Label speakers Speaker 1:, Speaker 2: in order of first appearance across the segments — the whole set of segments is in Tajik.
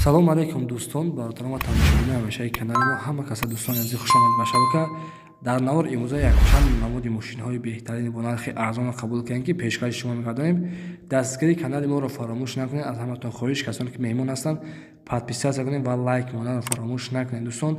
Speaker 1: Салому алейкум, дӯстон, бародарон ва тамошобинони ҳамешаи канали мо. Ҳама каса, дӯстони азиз, хушомадед ба шабака. Дар навор имрӯза якчанд намуди мошинҳои беҳтарини бо нархи арзонро қабул кардем, ки пешкаши шумо мегардонем. Дастгирии канали моро фаромӯш накунед. Аз ҳаматон хоҳиш, касоне ки меҳмон ҳастанд, подписаться кунед ва лайк монданро фаромӯш накунед, дӯстон.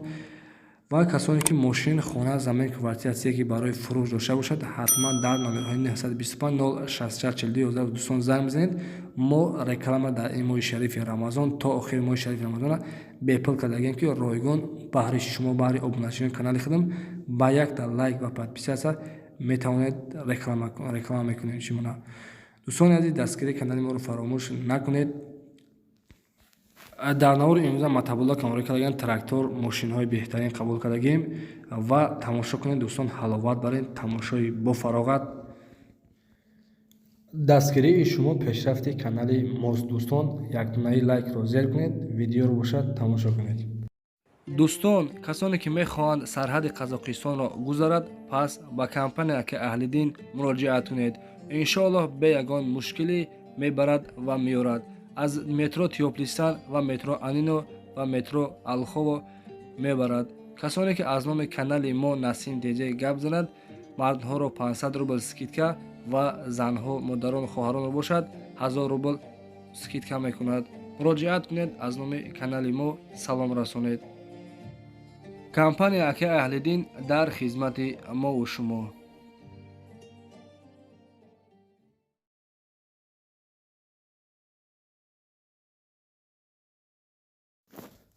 Speaker 1: Ва касоне ки мошин, хона, замин, квартира, чизе ки барои фурӯш дошта бошад, ҳатман дар номерҳои 925 064 42 11, дӯстон, занг бизанед. Мо реклама дар ин моҳи шарифи Рамазон, то охири моҳи шарифи Рамазона бепул кардагем, ки ройгон баҳри шумо, баҳри обуначиёни канали худам, ба якта лайк ва подписаться метавонед реклама мекунем шумона. Дӯстони азиз, дастгирии канали моро фаромӯш накунед. Дар навори имрӯза мотоблок ҳамроҳӣ кардагем, трактор, мошинҳои беҳтарин қабул кардагем ва тамошо кунед, дӯстон, ҳаловат баред, тамошои бофароғат. Дастгирии шумо пешрафти канали мост, дӯстон. Якдунаи лайкро зер кунед, видеоро бошад тамошо кунед. Дӯстон, касоне ки мехоҳанд сарҳади Қазоқистонро гузарад, пас ба компания Ака Аҳлиддин муроҷиат кунед. Иншоаллоҳ, бе ягон мушкилӣ мебарад ва меорад. Аз метро Тёплый Стан ва метро Анино ва метро Алхово мебарад. Касоне ки аз номи канали мо Насим ТЖ гап занад, мардҳоро 500 рубл скидка ва занҳо, модарон, хоҳаронро бошад, 1000 рубл скидка мекунад. Муроҷиат кунед, аз номи канали мо салом расонед. Компания Акаи Аҳлиддин дар хизмати мову шумо.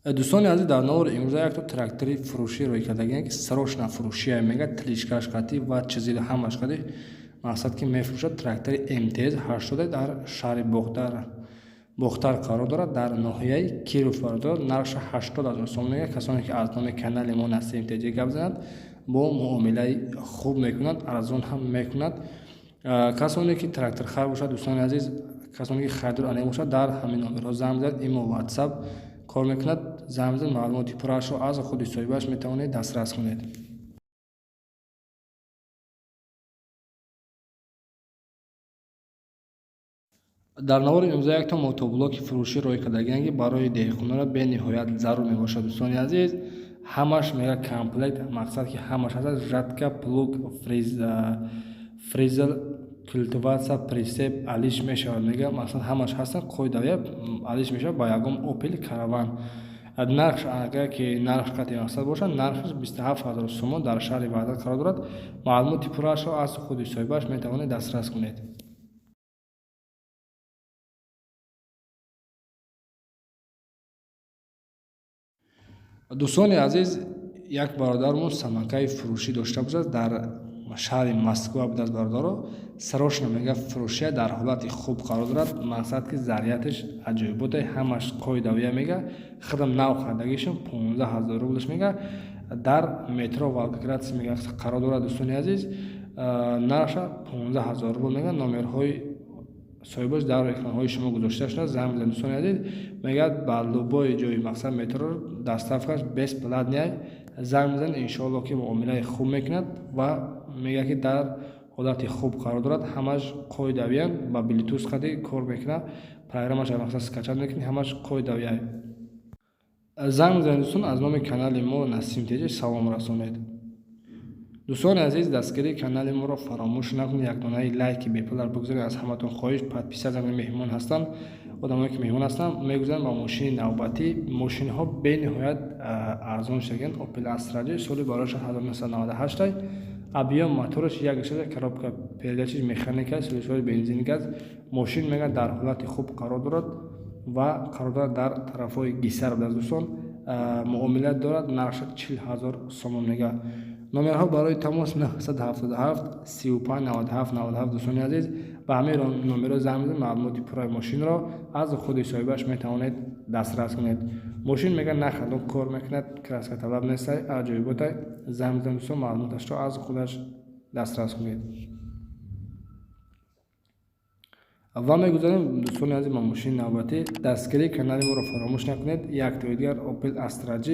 Speaker 1: Дӯстони азиз, дар навори имрӯза якто трактори фурӯшӣ рӯй кардагем, ки срочно фурӯшия мега, тележкаш қатӣ ва чизи ҳамаш қатӣ, мақсад ки мефурӯшад. Трактори МТЗ 80 дар шаҳри Бохтар қарор дорад, дар ноҳияи Киров қарор дорад. Нархша 80 000 сом мега. Касоне ки аз номи канали мо Насим ТЖ гап занад, бо муомилаи хуб мекунад, арзон ҳам мекунад. Касоне ки тракторхар бошад, дӯстони азиз, касоне ки харидор ане бошад, дар ҳамин номерҳо занг бизанад. Имо, Ватсап кор мекунад. Занг бизанед, маълумоти пурраашро аз худи соҳибаш метавонед дастрас кунед. Дар навори имрӯза якто мотоблоки фурӯшӣ рӯй кардагианд, ки барои деҳқононро бениҳоят зарур мебошад. Дӯстони азиз, ҳамаш мега комплект, мақсад ки ҳамаш ҳаст: жатка, плуг, фрезер, культиватор, прицеп алиш мешавад. Мега, мақсад, ҳамаш ҳастанд, қоидавия алиш мешавад. Ба ягон Опел Караван нархш, агар ки нархш қатъи мақсад бошад, нархаш 27 000 сомон, дар шаҳри Ваҳдат қарор дорад. Маълумоти пурраашро аз худи соҳибаш метавонед дастрас кунед. Дӯстони азиз, як бародармон самокати фурӯшӣ дошта бошад, дар шаҳри Москва будааст. Бародаро, срочно мега фурӯшия, дар ҳолати хуб қарор дорад, мақсад ки зарядаш аҷоиботе, ҳамаш қоидавия. Мега, худам нав хардагишам, 15 000 рублш. Мега, дар метро Волгоградский мега қарор дорад. Дӯстони азиз, нархша 15 000 рубл мега. Номерҳои соҳибаш дар экранҳои шумо гузошта шудааст, занг бизанед. Дӯстони азиз, мегӯяд, ба любой ҷои, мақсад, метро доставкаш бесплатный. Занг бизанед, иншоалло ки муомилаи хуб мекунад. Ва мегӯяд, ки дар ҳолати хуб қарор дорад, ҳамаш қоидавиянд, ба Bluetooth қади кор мекунад, программаша, мақсад, скачать мекунӣ, ҳамаш қоидавия. Занг бизанед, дӯстон, аз номи канали мо Насим ТЖ салом расонед. Дӯстони азиз, дастгирии канали моро фаромӯш накунед. Якдонаи лайки бепулар бигузоред, аз ҳаматон хоҳиш. Подписаться, меҳмон ҳастанд, одамое ки меҳмон ҳастанд. Мегузарем ба мошини навбатӣ. Мошинҳо бениҳоят арзон шудагианд. Опел Астра J, соли барояш 1998, объём мотораш 1,6, коробка передачиш механика, сӯзишвори бензин, газ. Мошин, мегӯяд, дар ҳолати хуб қарор дорад ва қарор дорад дар тарафҳои Гисар будааст. Дӯстон, муомила дорад, нархша 40 000 сомон мега. Номерҳо барои тамос 977 35 97 97. Дӯстони азиз, ба ҳамин номерҳо занг бизанед, маълумоти пурраи мошинро аз худи соҳибаш метавонед дастрас кунед. Мошин, мега, нахандон кор мекунад, краска талаб нестай, аҷоиботай. Занг бизанед, дӯстон, маълумоташро аз худаш дастрас кунед. Ва мегузарем, дӯстони азиз, ба мошини навбатӣ. Дастгирии канали моро фаромӯш накунед. Яктои дигар Опел Астра J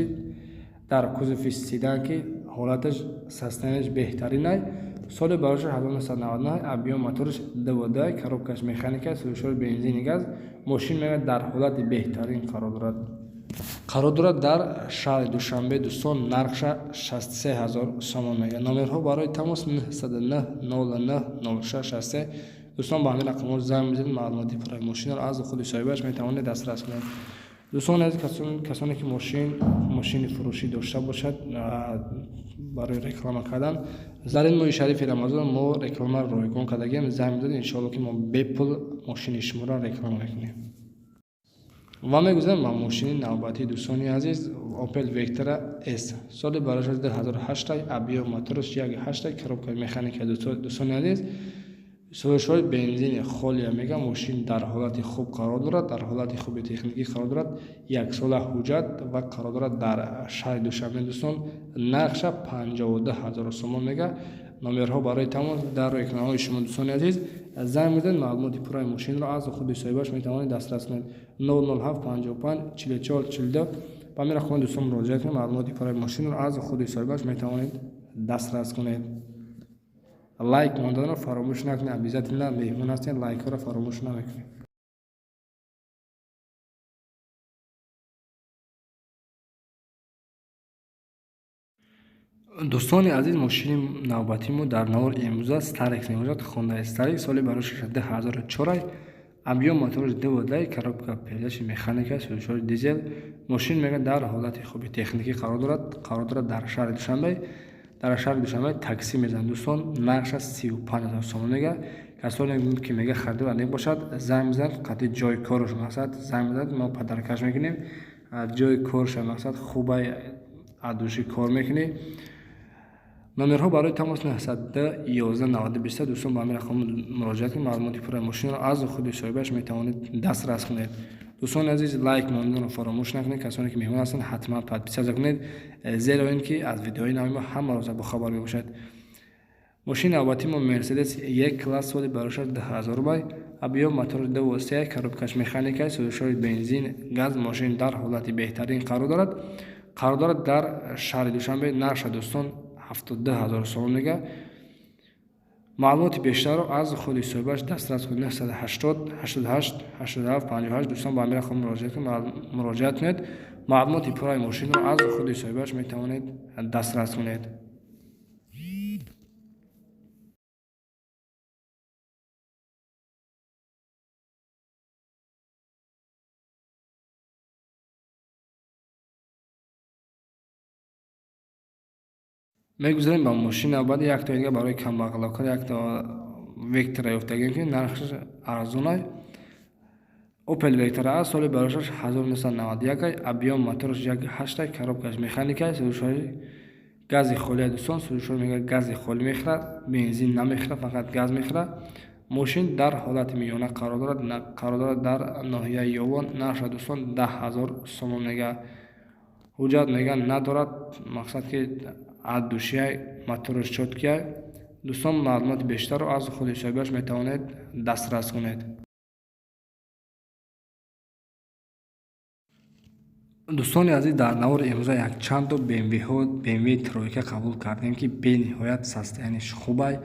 Speaker 1: дар кузови седан, ки ҳолаташ, состояниеш беҳтаринай. Соли бароша 1999, объём мотораш 2,2, коробкаш механика, сӯзишвори бензини, газ. Мошин, мегӯяд, дар ҳолати беҳтарин қарор дорад. Қарор дорад дар шаҳри Душанбе, дӯстон, нархша 63 000 сомон мега. Номерҳо барои тамос 909 09 06 63. Дӯстон, ба ҳамин рақамҳо занг мезанед, маълумоти пурраи мошинро аз худи соҳибаш метавонед дастрас кунед. Дӯстон азиз, касоне ки мошини фурӯшӣ дошта бошад барои реклама кардан, дар ин моҳи шарифи Рамазон мо рекламаро ройгон кардагием. Занг мезанед, иншоалло ки мо бепул мошини шуморо реклама мекунем. Ва мегузарем ба мошини навбатии, дӯстони азиз, Opel Vectra S, соли барои 2008, объём мотораш 1,8, коробкаи механика. Дӯстони азиз, сӯзишҳои бензини холия мега. Мошин дар ҳолати хуб қарор дорад, дар ҳолати хуби техникӣ қарор дорад, яксола ҳуҷҷат ва қарор дорад дар шаҳри Душанбе. Дӯстон, нархша 52 000 сомон мега. Номерҳо барои тамос дар экранҳои шумо. Дӯстони азиз, занг мезанед, маълумоти пурраи мошинро аз худи соҳибаш метавонед дастрас кунед. 007 55 44 42, ба ҳамин рақамҳо, дӯстон, муроҷиат кунед, маълумоти пурраи мошинро аз худи соҳибаш метавонед дастрас кунед. Лайк монданро фаромӯш накунед обязательно. Меҳмон ҳастед, лайкҳоро фаромӯш намекунед. Дӯстони азиз, мошини навбатии мо дар навор имрӯза Старекс мебошад. Хондаи Старекс, соли барои 2004, объём мотораш 2,2, коробка передачи механика, сӯзишҳои дизел. Мошин мега дар ҳолати хуби техникӣ қарор дорад, қарор дорад дар шаҳри Душанбе. Дар шаҳри Душанбе таксӣ мезанад. Дӯстон, нархша 35 000 сомон мега. Касоне ки мега харидор аниқ бошад, занг мезанад, қатъи ҷои кораш мақсад занг мезанад, мо подаркаш мекунем. Ҷои корша мақсад хубай, адушӣ кор мекунӣ. Номерҳо барои тамос 902 11 90 20. Дӯстон, ба ҳамин рақам муроҷиат кунед, маълумоти пурраи мошинро аз худи соҳибаш метавонед дастрас кунед. Дӯстони азиз, лайк монданро фаромӯш накунед. Касоне ки меҳмон ҳастанд, ҳатман подписаться кунед, зеро ин ки аз видеоҳои нави мо ҳама рӯза бохабар мебошад. Мошини навбатии мо Мерседес Е класс, соли бароша 2000 рубай, объём мотор 2,3, коробкаш механика, сӯзишҳои бензин, газ. Мошин дар ҳолати беҳтарин қарор дорад, қарор дорад дар шаҳри Душанбе. Нархша, дӯстон, 72 000 сомон мега. Маълумоти бештарро аз худи соҳибаш дастрас кунед: 980 88 87 58. Дӯстон, ба ҳамин рақам муроҷиат кунед, маълумоти пурраи мошинро аз худи соҳибаш метавонед дастрас кунед. Мегузарем ба мошини навбати, якто дига барои камбағалокар, якто Вектора ёфтагем, ки нархаш арзонай. Opel Vectra A, соли барошаш 1991, объём мотораш 1,8, коробкаш механика, сӯзишҳои гази холия. Дӯстон, сӯзишҳои мега гази холӣ мехӯрад, бензин намехӯрад, фақат газ мехӯрад. Мошин дар ҳолати миёна қарор дорад, қарор дорад дар ноҳияи Ёвон. Нархша, дӯстон, 10 000 сомон мега. Ҳуҷҷат мега надорад, мақсад ки аддушияй, мотораш чёткияй. Дӯстон, маълумоти бештарро аз худи соҳибаш метавонед дастрас кунед. Дӯстони азиз, дар навори имрӯза якчандто БМВҳо, БМВ тройка қабул кардем, ки бениҳоят состояниш хубай,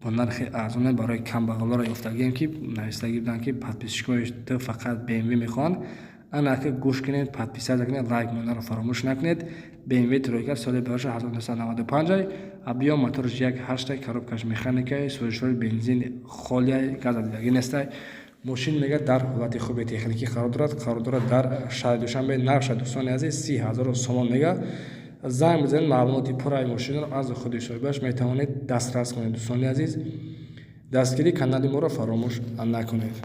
Speaker 1: бо нархи арзоне барои камбағалоро ёфтагием, ки навистагӣ буданд, ки подписчикои ту фақат БМВ мехоҳанд. Анака гӯш кунед, подписаться кунед, лайк монданро фаромӯш накунед. БМВ тройка, соли бароша 1995, объём мотораш 1,8, коробкаш механикай, сӯзишҳои бензин холияй, газа дидагӣ нестай. Мошин мега дар ҳолати хуби техникӣ қарор дорад, қарор дорад дар шаҳри Душанбе. Нархша, дӯстони азиз, 30 000 сомон мега. Занг бизанед, маълумоти пурраи мошинро аз худи соҳибаш метавонед дастрас кунед. Дӯстони азиз, дастгирии канали моро фаромӯш накунед.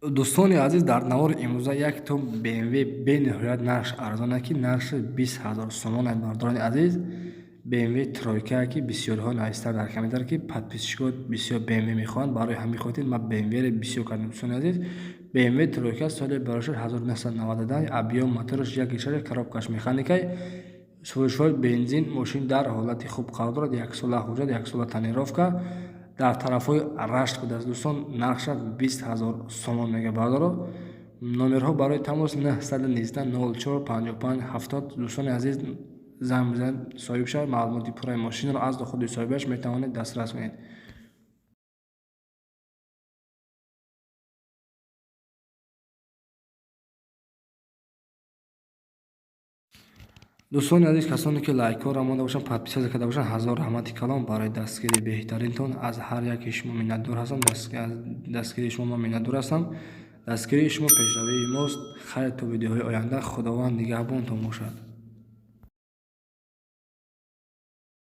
Speaker 1: Дӯстони азиз, дар навори имрӯза як то BMW бениҳоят нархш арзона, ки нархи 20 ҳазор сомон. Бародарони азиз, BMW тройка, ки бисёриҳо навистанд дар комментар, ки подписчикҳо бисёр BMW мехоҳанд. Барои ҳамин хотир ман BMW-ро бисёр кардам. Дӯстони азиз, BMW тройка соли барошуд 1992, объём мотораш 1,6, коробкаш механикай, сӯзишҳои бензин. Мошин дар ҳолати хуб қарор дорад, яксола ҳуҷҷат, яксола тонировка, дар тарафҳои Рашт будааст. Дӯстон, нархша 20 ҳазор сомон мега, бародаро. Номерҳо барои тамос 919 04 55 70. Дӯстони азиз, занг бизанед, соҳиб шавед. Маълумоти пурраи мошинро аз худи соҳибаш метавонед дастрас кунед. Дӯстони азиз, касоне ки лайкҳоро монда бошанд, подписаться карда бошанд, ҳазор раҳмати калон барои дастгирии беҳтаринтон. Аз ҳар яке шумо миннатдор ҳастам. Дастгирии шумо ман миннатдор ҳастам. Дастгирии шумо пешравии мост. Хайр, то видеоҳои оянда, Худованд нигаҳбонтон бошад.